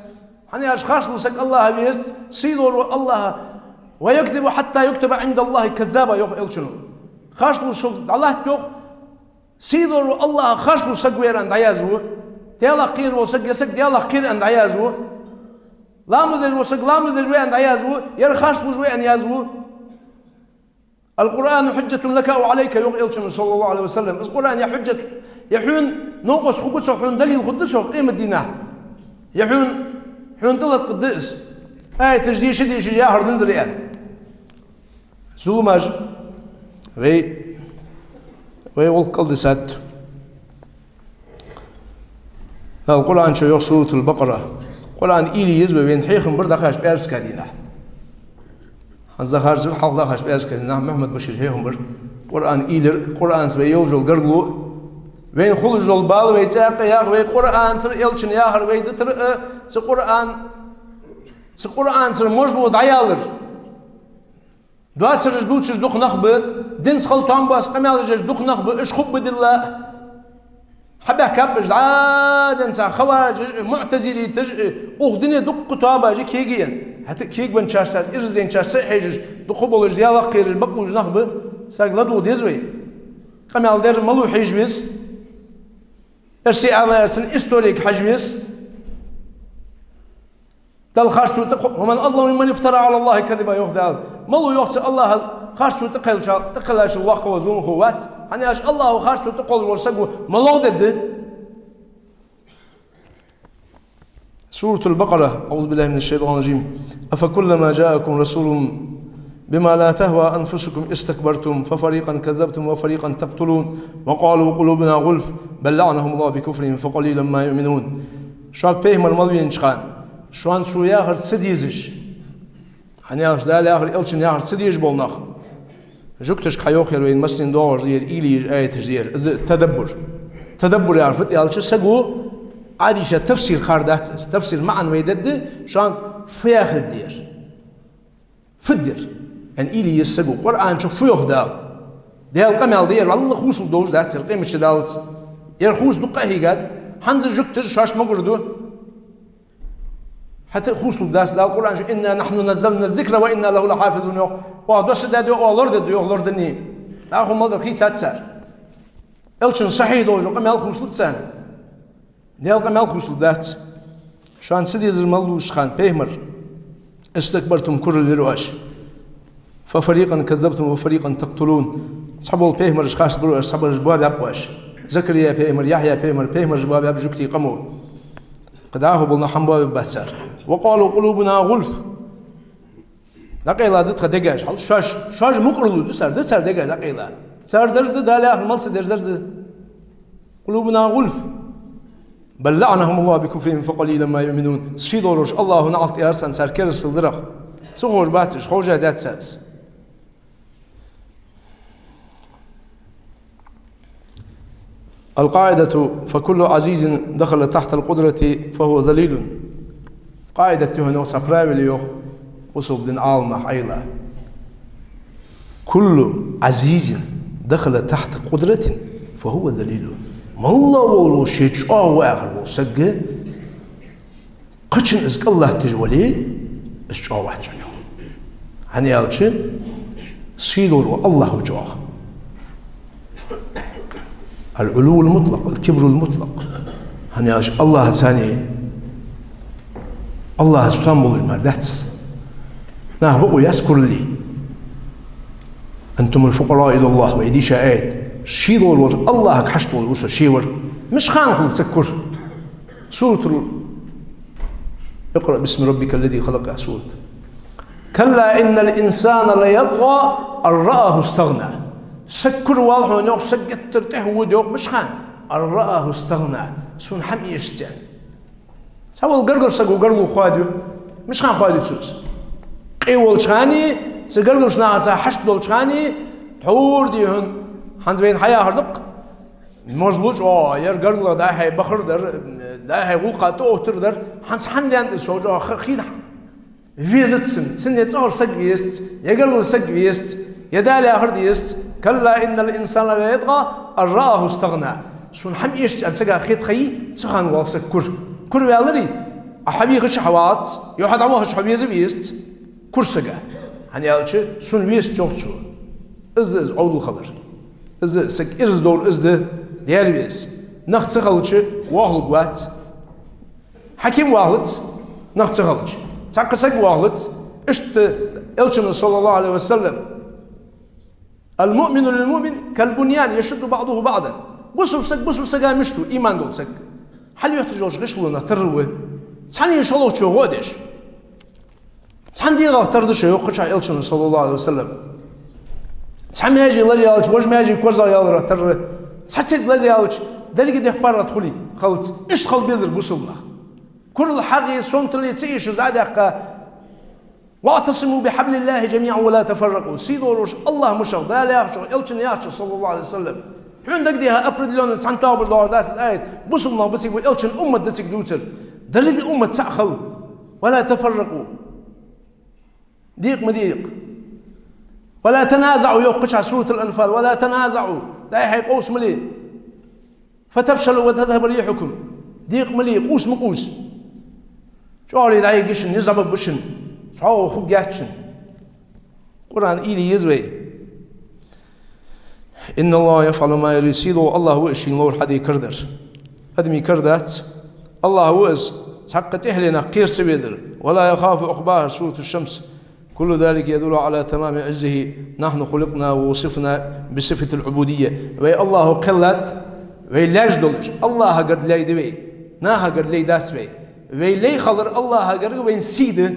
ХӀана аьлча харцлувш саг АллахӀ везац, сийлора АллахӀ. «ويكذب حتى يكتب عند الله كذابا», йоах Элчано. Харцлувш саг дӀалатт, йоах, сийлора АллахӀ харцлувш саг вар аьнна дӀаязду. Даьлах кхера вола саг, ер саг Даьлах кхера аьнна дӀаязду. Ламаз деш вола саг ламаз деш ва аьнна дӀаязду, ер харцлувш ва аьнна язду. «القرآن حجة لك أو عليك», йоах Элчано, саллаллахӀу Ӏалайхи ва саллам. Из Къуръан е хьужжат, е хьона новкъост хургда цо, хьона далил хургда цо къематдийнахьа, е хьона, хьона тӀалаткъаргда из. Аяташ деша, деша яхар да из, аьнна. Зуламаш вай, вай гӀулакх кӀалдисад. Дала Къуръан чу йоах, Суратуль-Бакъара. Къуръан уйла е еза вай, вайна хьехам бир дӀахьош пӀаьраска дийнахьа. ХӀанз дӀахьаржар, хьалха дӀахьош пӀаьраска дийнахьа, Мухьаммад-Башира хьехам бир. Къуръан уйла яр, Къуръанца вай йолаш йола гаргало. Вайна хулаш дола бала вай цӀаькха а яха, вай Къуръанцара, Элчан яхар вай дитар а, цу Къуръан, цу Къуръанцара марзло дӀаялар. Доацараш дувцаш дукха нах ба, динца хала тоам боаца къамаьлаш деш дукха нах ба, уж хургба дилла. Хьабаьхкаб уж дӀа денз, хаварижаш, муӀтазилиташ, укх дине дуккха тоабаш я кегавенна. ХӀаьта а кегавенначарца, ираз зенначарца а хьежаш, дукха болаш, Даьлах кхераш, бакълувш нах ба, саг ладувгӀа деза вай. Къамаьл дер малав хьежа веза. Эрсий ала яр цун историяга хьажа веза. Далла харцо тӀакхо-, «ومن أظلم ممن افترى على الله كذبا», йоах Дала. Малав, йоах, цу АллахӀа харцо тӀакхеллача-, тӀакхеллачул воккха ва зуламхо? Вац. ХӀана аьлча АллахӀа харцо тӀакхоллаш вола саго малав дергда? Суратуль-Бакъара, أعوذ بالله من الشيطان الرجيم. «أفكلما جاءكم رسول بما لا تهوى أنفسكم استكبرتم ففريقا كذبتم وفريقا تقتلون وقالوا قلوبنا غلف بل لعنهم الله بكفرهم فقليلا ما يؤمنون». Шуга пайхамар мел венача хана, шоана цо яхар ца дезаш, хӀана аьлча Дала яхар, Элчан яхар ца дезаш бола нах, жугташка хьайоах ер вайна массанена доагӀаш да ер, уйла е еза аяташ да ер. Из тадаббур. Тадаббур яхар фуд аьлча, саго Ӏадийша тафсир хар дац из. Тафсир маӀан вай дергда, шоана фу яхилга да ер. Фу да ер? Аьнна уйла е еза саго. Къуръан чу фу йоах Дала? Даьла къамаьл да ер, валлахӀи, хувцалургдолаш дац ер, къематди даллалца. Ер хувца дукха къахьийгад, хӀанз жугташа шоашта могар ду. ХӀаьта а хувцалургдац, Дала Къуръан чу: «إنا نحن نزلنا الذكر وإنا له لحافظون», йоах. Оаха доссадаьд, йоах, оаха лорадергда, йоах, лораданне. ТӀаккха хӀама мел дар хийцац цар. Элчан сахьихь долаш дола къамаьл хувцалуц царна. Даьла къамаьл хувцалургдац. Шоана ца дезар мел лувча хана, пайхамар, «استكبرتم», курал йир оаш. «ففريقا كذبتم وفريقا تقتلون». Цхьабола пайхамараш харцбир оаш, цхьабараш боабаьб оаш. Закария пайхамар, Яхья пайхамар, пайхамараш боабаьб жугтий къамо. Кхы дӀахо бола нах хӀама боабергбац цар. «وقالوا قلوبنا غلف». ДӀакъайла да тха дегаш. Хьал шоаш, шоаш мукӀарло да цар, да цар дегаш дӀакъайла. Цар дарж да, Дала яхар мел ца дезар дарж да. «قلوبنا غلف بل لعنهم الله بكفرهم فقليلا ما يؤمنون». Сийлахьча АллахӀа наӀалт аьлар царна, цар керастал дарах. Ца ховш бац уж, ховш а дац цар из. القاعدة: فكل عزيز دخل تحت القدرة فهو ذليل. Къаидат тӀехьа йоах, цхьа правило йоах бусалба дина Ӏаламнаха Ӏайла: كل عزيز دخل تحت قدرة فهو ذليل. Малла волу шен чӀоагӀа вахар волу саг, кхычун иза кӀаллатташ вале, иза чӀоагӀа вац цунна. ХӀана аьлча, сийлора АллахӀ ву чӀоагӀа. العلو المطلق، الكبر المطلق. ХӀана аьлча АллахӀаца, АллахӀаца там болуш мара дац. Нах бакъо яц кураллий. أنتم الفقراء إلى الله, вай дийша аят. Сийлора волчу АллахӀага хьашт волуш ву со шевар. Мишхана хуьлу ца кур. Суратул اقرأ باسم ربك الذي خلق, сурат. كلا إن الإنسان ليطغى أن رآه استغنى. Саг кур вал хьуна йоах, саг геттара тӀехьа вода йоах, мишхана, أن رآه استغنى, цунна хӀама эшац аьнна. Цхьаволу гаргара саго гаргало хоадайо, мишхана хоадайо цо иза. Къе волчу хенахь, цу гаргарчу нахаца хьашт долчу хенахь, тхьовра дехьа, хӀанз вайна хьаяхар даккха. Моза луш, о, яра гаргало дӀа-хьа бахар дар, дӀа-хьа гӀуллакха тӀеоттар дар, хӀанз хьанна вен иза, со чӀогӀа хи-, хи-, везац цунна, цунна я цӀогӀара саг везац, я гаргара саг везац, я Дала яхар дезац. كلا إن الإنسان ليطغى أن رآه استغنى. Цунна хӀама эшац аьнна сага хета хьий, цу хенахь вал саг кур. Кур ваьлларий, а хьавийхача хьавалац, я хьо дӀавахача хьо веза везац. Кур сага. ХӀана аьлча, цунна везац йоах цо. Иза, иза Ӏовдал хилар. Иза саг ираз довр иза да, дера веза. Нах ца хилча, вохалург вац. Хьаким вахалац, нах ца хилча. Цхьаккха саг вахалац. Иштта Элчано, صلى الله عليه وسلم: المؤمن للمؤمن كالبنيان يشد بعضه بعضا. Бусалба саг бусалба сага мишта ву, иман долу саг. Хьалъоьттуш йолчу гӀишлонах тара ву. Цхьаьна шолгӀачо гӀо а деш. Цхьана дегӀах тара ду шо, йоах кхычахь Элчано, صلى الله عليه وسلم. Цхьа маьже лазаялча, важа маьже корзагӀъяларах тара. Цхьа церг лазаялча, дерриге дехпаргӀат хуьлий, халац. Иштта хила безар бусалба нах. Куралла хьагӀе, сонталле ца эшаш дӀа а даьккха: واعتصموا بحبل الله جميعا ولا تفرقوا. Сийлора волчу АллахӀан мушах, Дала яхачух, Элчано яхачух, صلى الله عليه وسلم. Хьуна дагадеха определённо цхьана тобанаш догӀуш дац иза аят. Бусалба нах ба цига, Элчан уммат да цига дувцар. Дерриге уммат цхьаъ хила. ولا تفرقوا. Декъа ма декъа. ولا تنازعوا, йоах кхычахь, سورة الأنفال. ولا تنازعوا. ДӀа-хьа къовса ма ле. فتفشلوا وتذهب ريحكم. Декъа ма ле, къовса ма къовса. ЧӀогӀа дӀайигна шуна, низам ба шуна. ЦхьоагӀо хӀуг яц шуна. Къуръан ийла еза вай. إن الله يفعل ما يريد. Сийло АллахӀ ву, шен ловр хьаде карадар. Адамий кара дац. АллахӀ ву иза, цхьаккха тӀехьленах кхера ца везар. ولا يخاف عقباها, سورة الشمس. كل ذلك يدل على تمام عزه. نحن خلقنا ووصفنا بصفة العبودية. Вай АллахӀо кхеллад, вай лаьш долуш, АллахӀагара лай да вай, нахагара лай дац вай. Вай лай хилар АллахӀагара вайн сий да.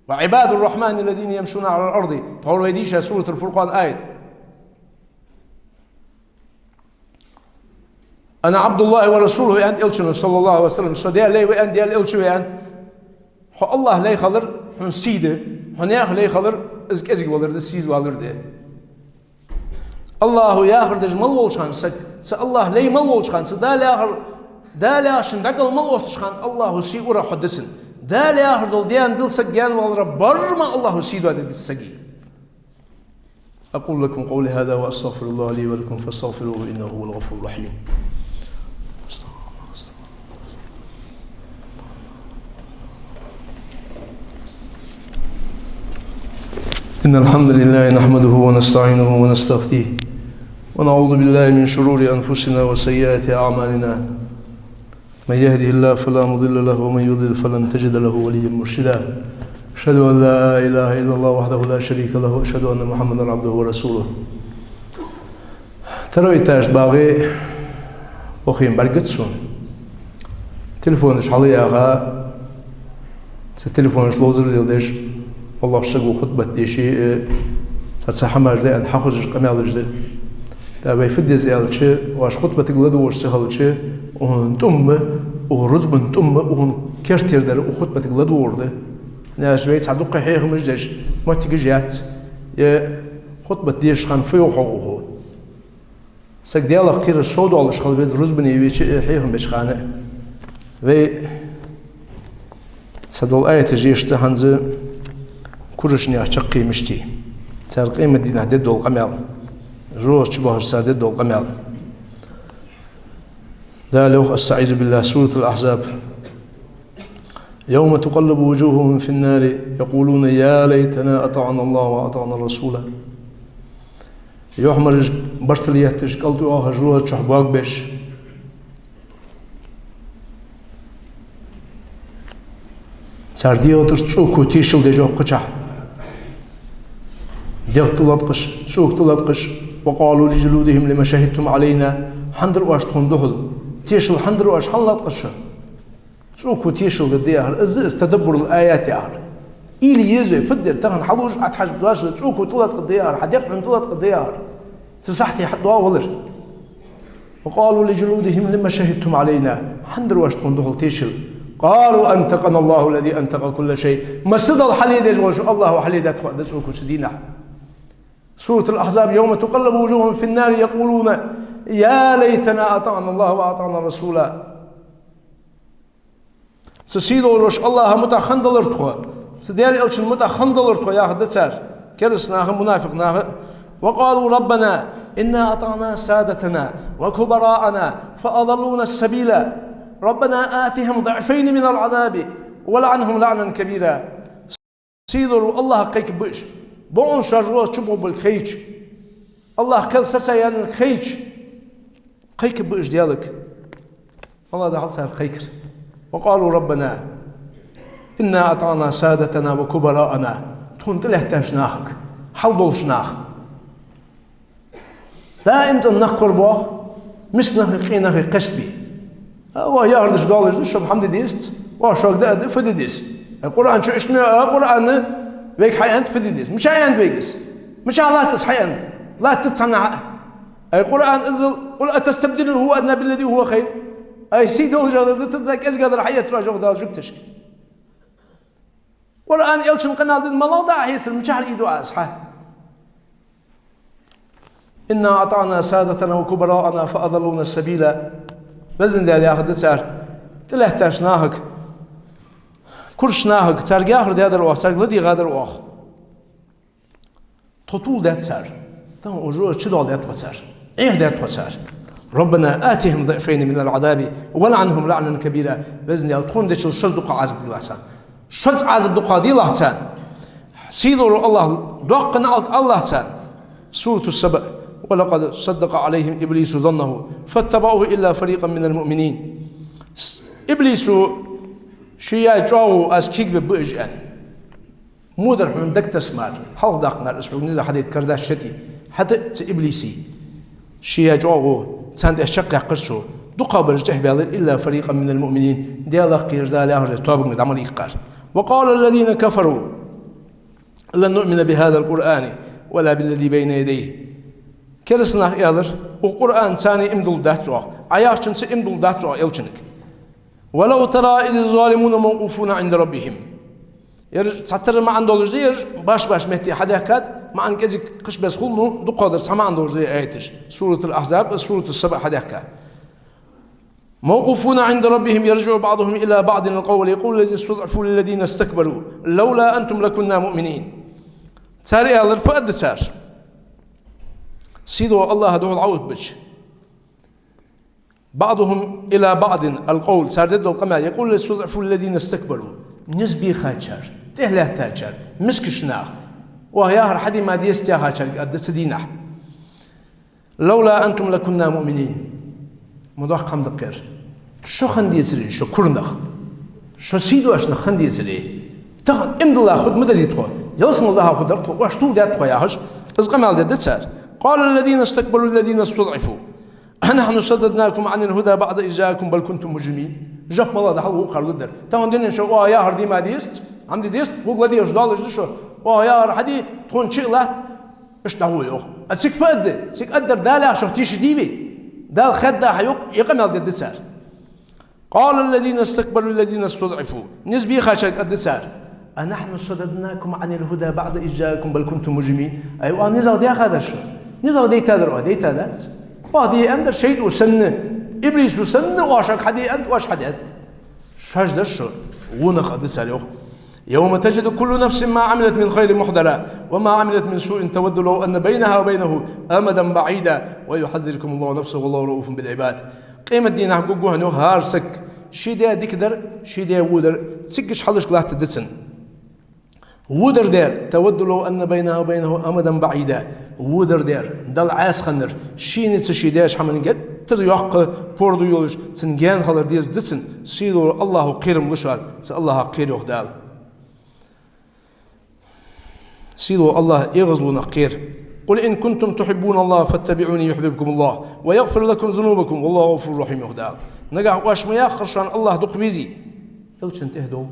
وعباد الرحمن الذين يمشون على الأرض. Тхьовра вай дийша Суратул Фуркъан аят. أنا عبد الله ورسوله, аьннад Элчано, صلى الله عليه وسلم. Со Даьла лай ва аьннад, Даьла Элча ва аьннад. Хьо АллахӀа лай хилар хьуна сий да, хьо нехан лай хилар иза кӀезиг валар да, сийза валар да. АллахӀа яхар деш мел волчу хенахь саг, цу АллахӀа лай мел волчу хенахь, цу Дала яхар, Дала яхар шен дагал мел оттачу хенахь, АллахӀа сий урагӀ хьо дисина. Дала яхар долу дена дила саг гена валара барма АллахӀа сий доаде дисна саги. أقول لكم قولي هذا وأستغفر الله لي ولكم فاستغفروه إنه هو الغفور الرحيم. إن الحمد لله نحمده ونستعينه ونستهديه، ونعوذ بالله من شرور أنفسنا وسيئات أعمالنا. من يهده الله فلا مضل له، ومن يضلل فلن تجد له وليا مرشدا. أشهد أن لا إله إلا الله وحده لا شريك له، وأشهد أن محمدا عبده ورسوله. Таро этаж багӀе, вахийна бӀаьргац суна. Телефонаш хьалаяха, цу телефонаш ловзар леладеш, валлахӀ, саго хутбат деши, э, цхьа-цхьа хӀамаш дайна хьахозуш къамелаш ду. ТӀаккха вай фу деза аьлча, ваш хутбатиг ладугӀуш ца хилча, укхун тӀум а, укхун рузбан тӀум а, укхун кертера дара укх хутбатиг ладугӀур да. ХӀана аьлча вай цхьа дуккха хьехамаш деш моттигаш яц. Е хутбат дешаш хана фу йоху укхо? Саг Даьлах кхераш совдоалаш хила веза рузбане веча а, хьехам беча хана а. Вай цхьадола аяташ ешац хӀанз курашнаьха чаккхе мишта я, цар къематдийнахьа дергдола къамаьл, жожагӀате чубахача цар дергдола къамаьл. Дала йоах: أستعيذ بالله، سورة الأحزاب: يوم تقلب وجوههم في النار يقولون يا ليتنا أطعنا الله وأطعنا الرسول. Юхьмараш бартал етташ, кӀалтӀа оаха жожагӀате чу боагабеш, цар дегӀа тӀара цӀока тешал деш йоах кхычахьа. ДегӀ тӀалаткъаш, цӀока тӀалаткъаш: وقالوا لجلودهم لم شهدتم علينا. ХӀана дир оаш тхона духьал? Тешал хӀана дир оаш, хӀана латкъар шо? ЦӀока тешал дергда яхар, из, из тадаббурул аят яхар. Уйла е еза вай, фу дар тахан хьалуш, Ӏа тхьажа дош, цӀока тӀалаткъаргда яхар, хьа дегӀ хьона тӀалаткъаргда яхар. Цу сахьте хьатӀадоагӀа валар. وقالوا لجلودهم لم شهدتم علينا. ХӀана дир оаш тхона духьал тешал? قالوا أنطقنا الله الذي أنطق كل شيء. Массадола хьале дезаш волча АллахӀа хьале даьд тхо, да цӀока цу дийнахьа. سورة الأحزاب: يوم تقلب وجوههم في النار يقولون يا ليتنا أطعنا الله وأطعنا الرسول. Цу сийдолча АллахӀа мутӀахьа хиннадалар тхо, цу Даьла Элчана мутӀахьа хиннадалар тхо, яхаргда цар, кераста наха, мунафикъ наха. وقالوا ربنا إنا أطعنا سادتنا وكبراءنا فأضلونا السبيل ربنا آتهم ضعفين من العذاب والعنهم لعنا كبيرا. Сийдолча АллахӀа кхайкаргба уж, бокъонца шоаш жожагӀате чу бохабалга хайча, АллахӀа кхел сацаяьнналга хайча, кхайкаргба уж Даьлага. АллахӀа дӀахьал цар кхайкар. وقالوا ربنا إنا أطعنا سادتنا وكبراءنا. Тхона тӀалаьттача нахага, хьал долча наха. Даим цӀена нах корабоах, миска нахи къе нахи кхестабе. А, оаха яхар деш доаллаш да, шоаш хӀама де дезац, оаха шуга даа да, фу де деза. Э, Къуръан чу иштта ма, а, Къуръана вайга хьааьннад фу де деза. Мичахьа аьннад вайга из? Мичахьа латт из хьааьнна? Латтац цхьаннахьа а. Ай, Къуръан иззал: قل أتستبدلون الذي هو أدنى بالذي هو خير. Ай, сийдолчар да тӀа кӀезигагӀдар хьаэцар оаш, йоах Дала жугташка. Къуръан, Элчан къамаьл дин малагӀа да Ӏа хьецар, мичахьара ийду Ӏа из хьа? إنا أطعنا سادتنا وكبراءنا فأضلونا السبيل. Везан Даьла, яхаргда цар, тӀалаьттача нахага, курача нахага, царга яхар даьдар оаха, царга ладийгӀадар оаха. Тхо тувладаьд цар. Тахан жожагӀате чудоаладаьд тхо цар. Ӏехадаьд тхо цар. ربنا آتهم ضعفين من العذاب والعنهم لعنا كبيرا. Везан Даьла, тхона дечул шозза дукха Ӏазап делахь царна. Шозза Ӏазап дукха делахь царна. Сийдолча АллахӀа доккха наӀалт алалахь царна. سورة السبأ: ولقد صدق عليهم إبليس ظنه فاتبعوه إلا فريقا من المؤمنين. С-, Иблисо ше яь чӀоагӀо аз кегабергба уж аьнна. Во дар хьона дагатесса мара, хьалхадаккха мара, из хьога низагӀа хьадайта карадац шоаш. ХӀаьта а цу Иблиса ше яь чӀоагӀо, царна тӀехьа чакхъяьккхар цо, дукхагӀбараш тӀехьабаьлар, إلا فريقا من المؤمنين, Даьлах кхераш, Дала яхар деш тоабагара дӀа мара иккхар. وقال الذين كفروا لن نؤمن بهذا القرآن ولا بالذي بين يديه. Кераста наха аьлар: укх Къуръанца иман дулларгдац оаха, Ӏа яхачунца иман дулларгдац оаха, Элчанга. ولو ترى إذ الظالمون موقوفون عند ربهم. Ераш цхьатарра маӀан долаш да, ераш башха-башха метте хьадаьхкад, маӀан кӀезига кхаш бесса хул, ну, дукхагӀдар цхьа маӀан долаш да аяташ. سورة الأحزاب, سورة السبأ хьадаьхка. موقوفون عند ربهم يرجع بعضهم إلى بعض القول يقول الذين استضعفوا للذين استكبروا لولا أنتم لكنا مؤمنين. Цар аьлар, фу аргда цар? Сийдолча АллахӀа духьал Ӏоуттабича. بعضهم إلى بعض القول, цар дергдола къамаьл, يقول الذين استضعفوا للذين استكبروا. Низ бийхачар, тӀехьа лаьттачар, мискача наха, оаха яхар хьаде ма дезац яхачарга аргда цу дийнахьа: لولا أنتم لكنا مؤمنين. Ма доккха хӀама да-кх ер. Шо хинна децаре, шо кура нах, шо сий доацаш нах хинна децаре, тахан иман дилла хургда ма дарий тхо, ялсмала даха хургдар тхо, оаш тувладаьд тхо, яхаш, из къамаьл дергда цар. قال الذين استكبروا للذين استضعفوا أنحن صددناكم عن الهدى بعد إذ جاءكم بل كنتم مجرمين. Жоп малагӀа да хьалха, вокхар лудар. Тахан дунен чу оаха яхар де ма дезац, хӀама де дезац, вуг ладийгӀаш доаллаш да шо. Оаха яхар хьаде, тхона чу а латт, иштта дӀагӀо, йоах. А цига фу аргда? Цига аргдар Дала яхачох тешаш дий вай? Дала хаьдда хьа, йоах, е къамаьл дергда цар. قال الذين استكبروا للذين استضعفوا. Низ бийхачарга аргда цар: أنحن صددناكم عن الهدى بعد إذ جاءكم بل كنتم مجرمين. Ай, оаха низагӀа даьхадар шо? НизагӀа дайтадар оаха, дайтадац? Оаха де аьннадар шайтӀо санна, иблисо санна оашка хьаде аьннад, оаш хьадаьд. Шоаш дар шо, вонах а да цар, йоах. يوم تجد كل نفس ما عملت من خير محضرا وما عملت من سوء تود لو أن بينها وبينه أمدا بعيدا ويحذركم الله نفسه والله رءوف بالعباد. Къематдийнахьа гургва хьона, йоах, хӀара саг ший даь дикадар, ший даь водар, циггача хьалашка латтаргда цунна. Водар дар, تود لو أن بينها وبينه أمدا بعيدا. Водар дар, Далла Ӏаса хиннар, шийна цу ший даьча хӀаман геттара йоккха пордув йолаш, цун гаьна хилар дезаш да цунна, сийдолча АллахӀо кхерам лу шоана, цу АллахӀах кхера, йоах Дала. Сийдолча АллахӀа эгӀазлонах кхера. قل إن كنتم تحبون الله فاتبعوني يحببكم الله ويغفر لكم ذنوبكم والله غفور رحيم, йоах Дала. Нагахь оаш ма яххара шоана АллахӀ дукха везий, Элчанна тӀехьа довла.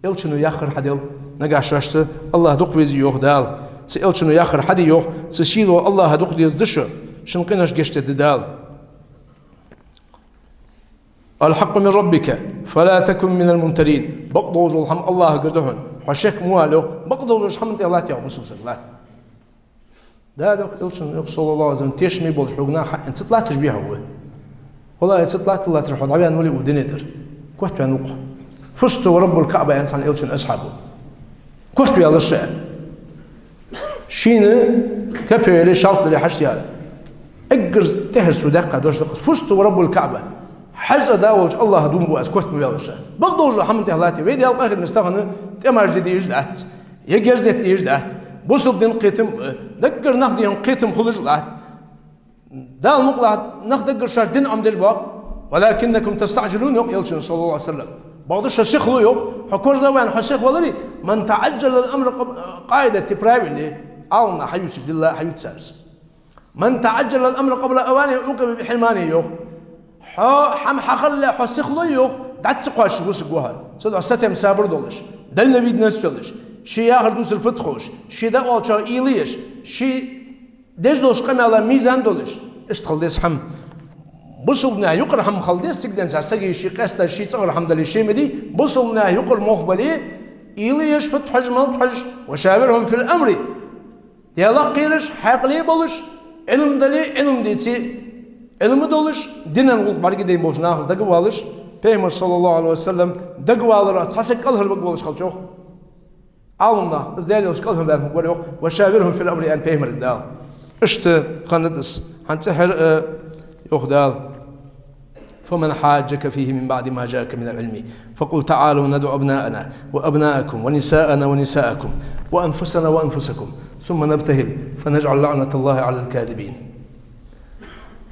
Элчано яхар хьадел. Нагахь шоашца АллахӀ дукха везий, йоах Дала. Цу Элчано яхар хьаде, йоах, цу сийдолча АллахӀа дукха дезаш да шо, шун къинош гешт дергда Дала. الحق من ربك فلا تكن من الممترين. Бакъдолаш дола хӀама АллахӀагара да хьона, хьо шек ма вала, йоах, бакъдолаш долча хӀаман тӀа латт, йоах, бусалба саг, латт. Дала йоах, Элчано йоах, صلى الله عليه وسلم, тешаме болаш хьога наха хьаэна цу тӀа латташ бий хьо, ва? ВаллахӀи, цу тӀа латтар-латтар хьо дӀаваьнна вале укх дунен тӀара, котваьнна ва-кх хьо. فزت ورب الكعبة, аьннад цхьан Элчан асхьабо. Котваьлар со, аьнна. Шийна копьё яле, шалта дале хьажцӀа яр. Эггара тӀехьара цо даьккха дош да-кх из: فزت ورب الكعبة. ХьажцӀа да волча АллахӀа дув буъ аз, котваьлар со. Бакъдолаш дола хӀаман тӀа латт. Вай Даьла къахетамца тахан тӀемаш де дезаш дац, е герз этта дезаш дац. Бусалба дина кхетам, даггара нах дийхьа кхетам хулаш латт. Дала мукъалахь, нах даггара шоаш дина Ӏомадеш ба-кх. ولكنكم تستعجلون, йоах Элчано, صلى الله عليه وسلم. Бакъда шо сихлу, йоах, хьо корзагӀваьнна хьо сихваларе. من تعجل الأمر قبل, قاعدة, правило, Ӏаламнаха хьаювцаш, дилла хьаювц цар из. من تعجل الأمر قبل أوانه عوقب بحرمانه, йоах. Хьо хӀама хьахиллале хьо сихлой, йоах, дӀа ца кхоачаш вусаргва хьо. Цудухьа сатем, сабар долаш, дальновидность йолаш, ший яхар дувцар фуд ховш, ший дӀаоалачох уйла еш, ший деш долча къамаьла мизан долаш, иштта хила деза хӀама. Бусалба наьха юкъара хӀама хила деза, цигга денз цхьа сага ший къаьстта, ший цӀагӀара хӀама дале, ше ма дий, бусалба наьха юкъара мохк бале, уйла еш, фуд хьож, малад хьож, وشاورهم في الأمر. Даьлах кхераш, хьаькъале болаш, Ӏилма дале, Ӏилма деце, Ӏилма долаш, дина гӀулакх бӀаргадайна болча нахаца дагавоалаш, Пайхамара, صلى الله عليه وسلم, дагаваларах цхьа саг кӀалхарваргволаш хилча, йоах. Ӏаламнаха, из Даьла Элча кӀалхарваьнна хургвар, йоах, وشاورهم في الأمر, аьннад Пайхамарга Дала. Иштта хиннад из, хӀанз цӀихьара а, йоах Дала: فمن حاجك فيه من بعد ما جاءك من العلم فقل تعالوا ندع أبناءنا وأبناءكم ونساءنا ونساءكم وأنفسنا وأنفسكم ثم نبتهل فنجعل لعنة الله على الكاذبين.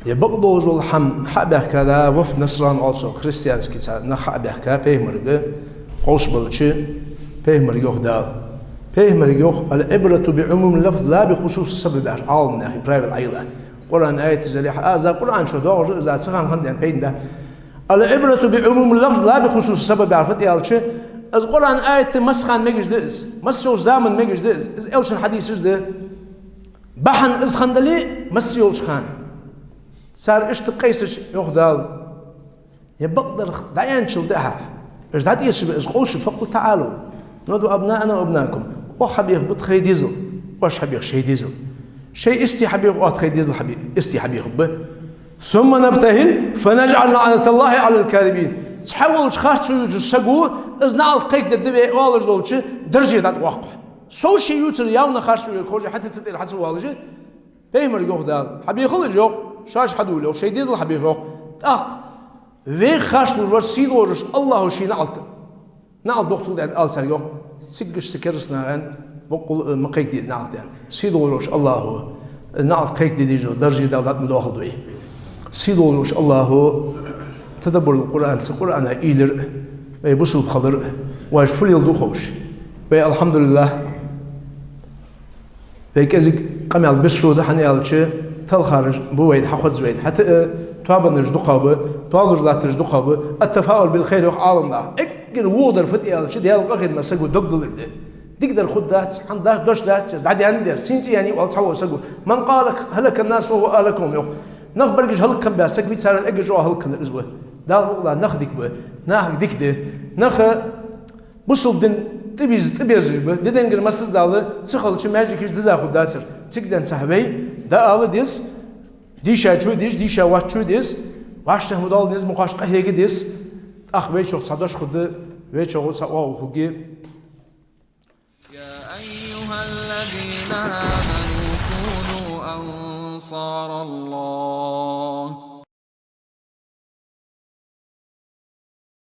Е бакъдолаш дола хӀама хьа а баьхкад, وفد نصارى оал цох, христиански цхьа нах хьа а баьхкад Пайхамарга, къовсабелча, Пайхамарга йоах Дала. Пайхамарга йоах: العبرة بعموم اللفظ لا بخصوص السبب, яхаш, Ӏаламнаха правило Ӏайла. Къуръан аяташ яле, а, из Къуръан чу доагӀаш да, из цу хана хинна да аьнна пайда да. العبرة بعموم اللفظ لا بخصوص السبب, яхар фуд аьлча, из Къуръан аят масса хана мегаш да из, масса йолча заман мегаш да из, из Элчан хьадисаш да. Бахьан из хиннадале, масса йолча хана. Цар иштта къийсача, йоах Дала: е бакъдар дӀааьнначул тӀехьагӀа уж дӀатӀаэцаш ба из къовсаш, فقل تعالوا ندع أبناءنا وأبناءكم. Оаха хьабеха ба тхоай дезал, оаш хьабеха шоай дезал. Шоай истий хьабеха, оаха тхоай дезал хьабе-, истий хьабеха ба. ثم نبتهل فنجعل لعنة الله على الكاذبين. Цхьа волча харцо ювцача саго из наӀалт кхайкадергда вай оалаш долча дарже дӀатӀавоаккх хьо. Сов ше ювцар явно харцо йолга ховш, хьатӀа ца тӀера хьа ца воалаш, Пайхамарга йоах Дала. Хьабехалаш, йоах, шоаш хьадувла, йоах, шоай дезал хьабеха, йоах. ТӀаккха вайх харцлуш вар сийдолаш волча АллахӀо ший наӀалт, наӀалт дохтал да аьнна ала царга, йоах. Циггаш цу керастанаха аьннад: боккъал а ма кхайкаде из наӀалт, аьнна. Сийдолаш волча АллахӀо из наӀалт кхайкаде дезаш дола дарже Дала дӀатӀа ма доахалда вай. Сийдолаш волча АллахӀо тадаббур Къуръан, цу Къуръана уйла яр, вай бусалба хилар, вай фу леладу ховш. Вай, алхьамдулиллахӀ, вай кӀезига къамаьл бессо да, хӀана аьлча, талхараш ба вайна, хьахозаш вайна. ХӀаьта а тоабанаш дукхагӀа ба, тоалуш латтараш дукхагӀа ба. التفاؤل بالخير, йоах Ӏаламнаха. Эггара вогӀдар фуд аьлча, Даьла къахетамца саго дог далар да. Дикадар хургдац, хӀама дац, дош дац, дӀадаьннадар, сийна цӀи яьннай оал цхьаволча саго. من قال هلك الناس فهو أهلكهم, йоах. Нах берригаш хӀалакхиннабаь саг вий, царел эггара чӀоагӀа хӀалакхиннар из ва. Дала мукъалахь, нах дика ба, нахага дика да. Нах бусалба дина тӀабиз-, тӀаберзаш ба, диденгара массаза Дала ца хилча, маьждигаш диза хургдацар. Цига денз цхьа вай дӀаала деза, Дийша чу деза, дийша воацача чу деза, вӀаштӀехьа ма доалла низ ма кхоачча къахьега деза, тӀаккха вайчох цхьа дош хургда, вайчох цхьа оагӀув хургья. يا أيها الذين آمنوا كونوا أنصار الله.